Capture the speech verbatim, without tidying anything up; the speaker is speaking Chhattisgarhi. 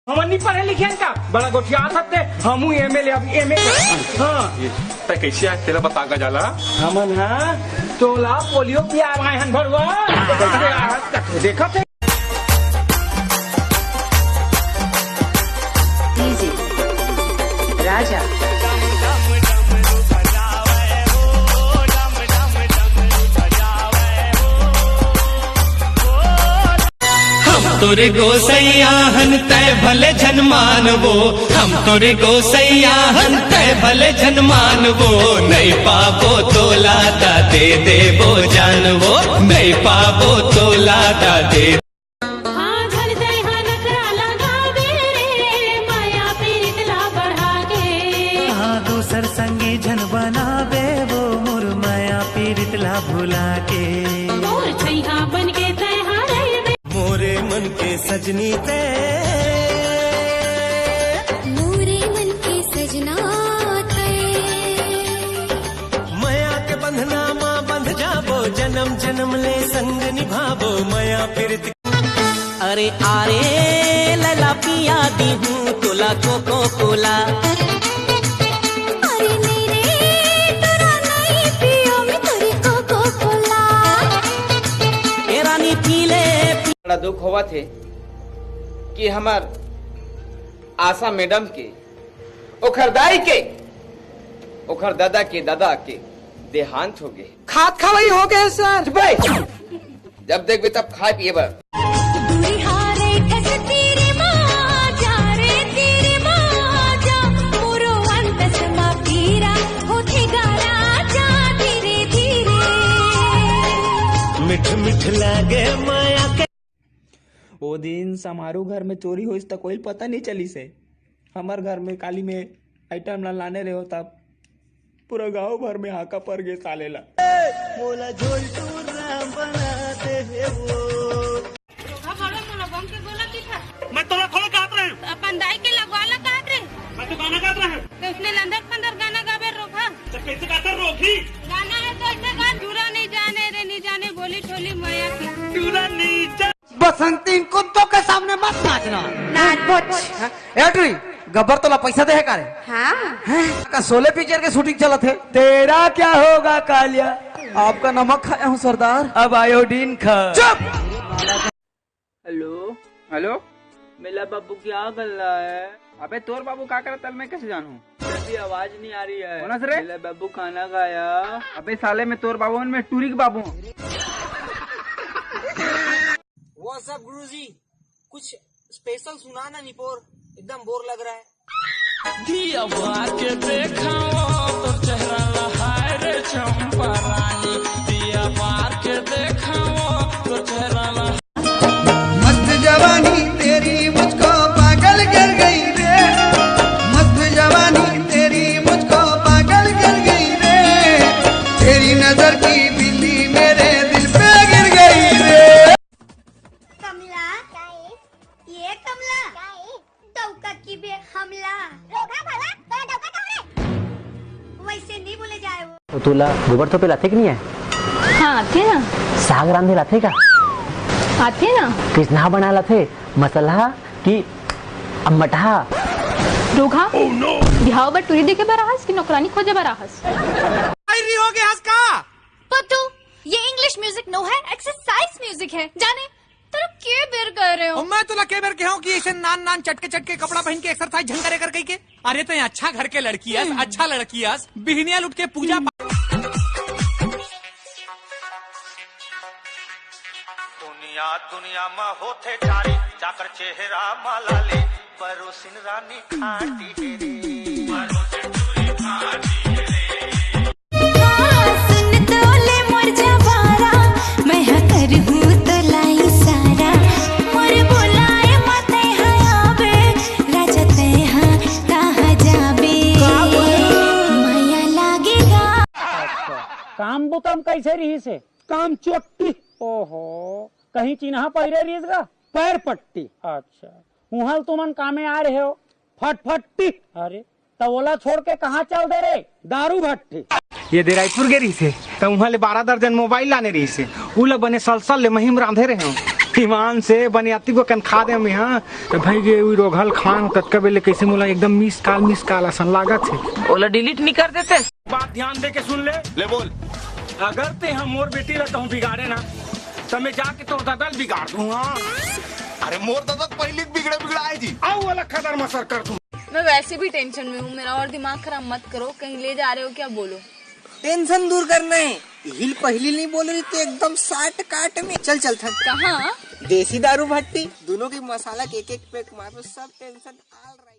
हमन नहीं पढ़े लिखे हन का? बड़ा गोठियात हस ते। हमू एमए ले अब एमए करथन। हाँ। ये तै कैसे आय तेला बता गा जाला। हमन हा तोला पोलियो पियाए हन भड़वा। कैसे आय हस तक देखत हे। डीजे राजा। हम तोरे गोसैया हन तै भले झन मानबो, हम तोरे गोसैया हन तै भले झन मानबो, नहीं पाबो तोला ता दे देबो जानबो, नहीं पाबो तोला ता दे। हाँ, झन तैहा नखरा लगाबे रे, मया पीरित ला बढ़ा के। हाँ, दूसर संगी झन बनाबे वो मोर मया पीरित ला भुला के। मोर छैहा बन के तैहा रहिबे। मोरे मन के सजनी ते। मोरे मन के सजना ते। मया के बंधना मा बंध जाबो, जनम जनम ले संग निभाबो, मया पीरित। अरे आरे लैला पिया दीहूं तोला कोको कोला। अरे नहीं रे, तोरा नहीं पियो मैं तोरी कोको कोला। ए रानी पी ले, पी। बड़ा दुख होवत हे कि हमर आशा मैडम के, ओखर दाई के, ओखर दादा के दादा के देहांत हो गे। खात खवई हो गे सर। चुप बे। जब देखबे तब खाए पिए बर। दूरी हारे खस तीरे माँ जा रे तीरे माँ जा, पूरो अंतस मा पीरा होथे गारा जा धीरे धीरे। मिठ मिठ लागे माया के। वो दिन समारू घर में चोरी होइस त कोई पता नहीं चलिस हे। हमर घर में काली में आइटम ला लाने रहे हो तब पूरा गांव भर में हाका पड़ गे साले ला। मोला झोलटू राम बना दे हे वो। रोघा बड़ो मोला बम के गोला दिखा। मैं तोला थोड़ा कहत रहे हूँ। अपन दाई के लगवाला कहत रहे। मैं तो गाना गात रहे हूँ। तो उसने लंदर फंदर गाना गावे रोघा। तो कैसे गाता रोघी? गाना है तो ऐसे गा। चूरा नहीं जाने रे नहीं जाने बोली ठोली मया की। चूरा नहीं जा- बसंती इन कुत्तों के सामने मत नाचना। नाच। एड्री, गब्बर तोला पैसा दे हे का रे? हाँ। हैं? का शोले पिक्चर के शूटिंग चलत हे? तेरा क्या होगा कालिया? आपका नमक खाया हूँ सरदार, अब आयोडीन खा। चुप। हेलो। हेलो। मेला बाबू क्या कर रहा है? अबे तोर बाबू का करत हे मैं कैसे जानूं? अभी आवाज नहीं आ रही है। कौन हस रे? मेला बाबू खाना खाया। अबे साले मैं तोर बाबू हूँ, मैं टूरी के बाबू हूँ। What's up गुरुजी, कुछ स्पेशल सुना ना निपोर, एकदम बोर लग रहा है। दिया बार के देखाओ तोर चेहरा ला, हाय रे चंपा रानी। दिया बार के देखाओ तोर चेहरा ला। मस्त जवानी तेरी मुझको पागल कर गई रे, मस्त जवानी तेरी मुझको पागल कर गई रे, तेरी नजर की बिंदी मेरे दिल पे गिर गई रे। कमला, ये कमला, डौका की बे हमला। रोघा भला, तोरा डौका कहूं रे? वैसे नहीं बोले जाए वो। तो तोला गोबर थोपे ला आथे कि नहीं आए? हाँ, आथे ना। साग रांधे ला आथे का? आथे ना। किसना बनाए ला आथे? मसलहा कि अम्मटहा? रोघा, बिहाव बर टूरी देखे बर आहस कि नौकरानी खोजे बर आहस? शायरी हो गया हंस का? पत्तू, ये इंग्लिश म्यूजिक नो है, एक्सरसाइज म्यूजिक है। जाने, तोला के बेर कह रहे हो? और मैं तोला के बेर कहे हूँ कि ऐसे नान नान चटके चटके कपड़ा पहन के एक्सरसाइज झन करे कर कही के? अरे तो अच्छा घर के लड़की अस, हम्म। अच्छा लड़की अस, बिहनिया उठ के पूजा पा- दुनिया दुनिया मा होथे चारी, चाकर चेहरा मा लाली, परोसिन रानी खाटी हे रे। हाँ, सुन तो ले मोर जवारा, मैं हा करहूँ तोला इशारा। मोर बुलाए मा तैं हा आबे, राजा तैं हा कहाँ जाबे? का बोले? मया लागेगा। अच्छा, काम बुता म कैसे रहिस हे? काम चोट्टी। ओहो, कहीं चिन्हा पहिरे रहिस गा? पैर पट्टी। अच्छा, उहाँ ल तुमन कामे आए रहे हो? फटफट्टी। अरे, त ओला छोड़ के कहाँ चल दे रे? दारू भट्टी। ये दे रायपुर गे रहिस हे, त उहाँ ले बारह दर्जन मोबाइल लाने रहिस हे, उला बने सलसल ले महीम रांधे रहे हो। ईमान से बनियाती को कन खा दे मैं, हाँ। तो भाई ये उई रोघल खान कतका बेले कैसे मोला एकदम मिस कॉल, मिस कॉल असन लागत हे। ओला डिलीट नहीं कर देते? बात ध्यान दे के सुन ले। ले बोल। अगर ते हम मोर बेटी ला कहूँ बिगाड़े ना, तो मैं जाके तोर ददल बिगाड़ दूँ, हाँ। अरे मोर ददक पहली बिगड़े बिगड़ा है जी। आओ वाला खदर मसर कर दूँ। मैं वैसे भी टेंशन में हूँ, मेरा और दिमाग खराब मत करो। कहीं ले जा रहे हो क्या, बोलो। टेंशन दूर करना है, हिल पहली नहीं बोल रही तो एकदम साट काट में चल चल थक। कहाँ? देसी दारू भट्टी, दोनों की मसाला के एक एक पैक मारो, सब टेंशन आल रहे।